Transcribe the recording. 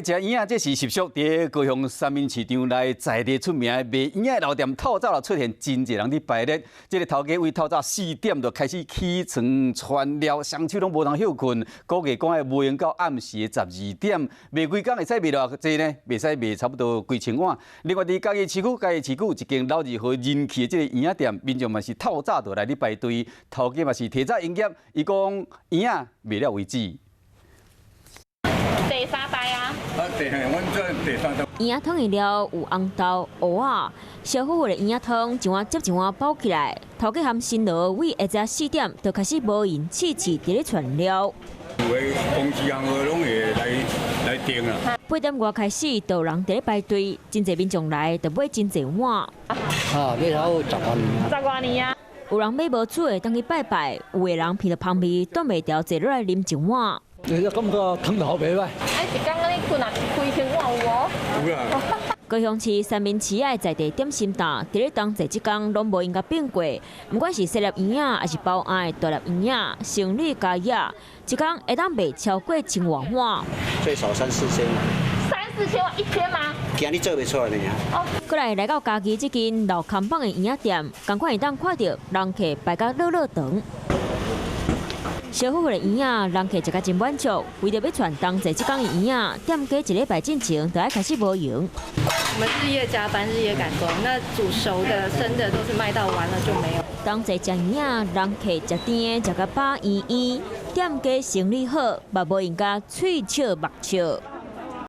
食圓仔，這是習俗。佇高雄三民市場內在地出名的賣圓仔的老店，透早就出現真濟人佇排列。這个頭家為透早4點就開始起床傳料，雙手攏無通歇睏，估計講會賣用到暗時的12點。賣規工會使賣偌濟呢？袂使賣差不多幾千碗。另外，佇嘉義市區，嘉義市區一間老字號人氣的這个圓仔店，民眾嘛是透早就來咧排隊，頭家嘛是提早營業，伊講圓仔賣了為止。第三代啊！啊，阮這第三代。圓仔湯的料有紅豆、蚵仔，燒乎乎的圓仔湯一碗接一碗包起來。頭家含辛勞，為下晝4點就開始無閒試試佇咧傳料。有的公司行號攏會來訂啊。8點外開始，就有人佇咧排隊，真濟民眾來，就買真濟碗。啊，買了十外年。十外年啊！有人買無煮的，當去拜拜；有的人聞著芳味，擋袂牢坐落來啉一碗。你感覺湯頭袂歹。哎，一工按呢睏啊，開千碗有無？有啦。高雄市三民市仔的在地點心檔，佇咧冬節這工攏無閒共變過。毋管是細粒圓仔，抑是包餡的大粒圓仔，生理加額，一工會當賣超過千外碗。最少三四千。三四千萬一天嗎？驚你做袂出來呢。哦。過來來到嘉義這間老看板的圓仔店，仝款會當看著人客排甲落落長。燒乎乎的圓仔，人客食甲真滿足。為著欲傳冬節這工的圓仔，店家一禮拜進前就愛開始無閒。我們日夜加班，日夜趕工，那煮熟的、生的都是賣到完了就沒有。冬節食圓仔，人客食甜的，食甲飽圓圓，店家生意好，嘛無閒共喙笑目笑。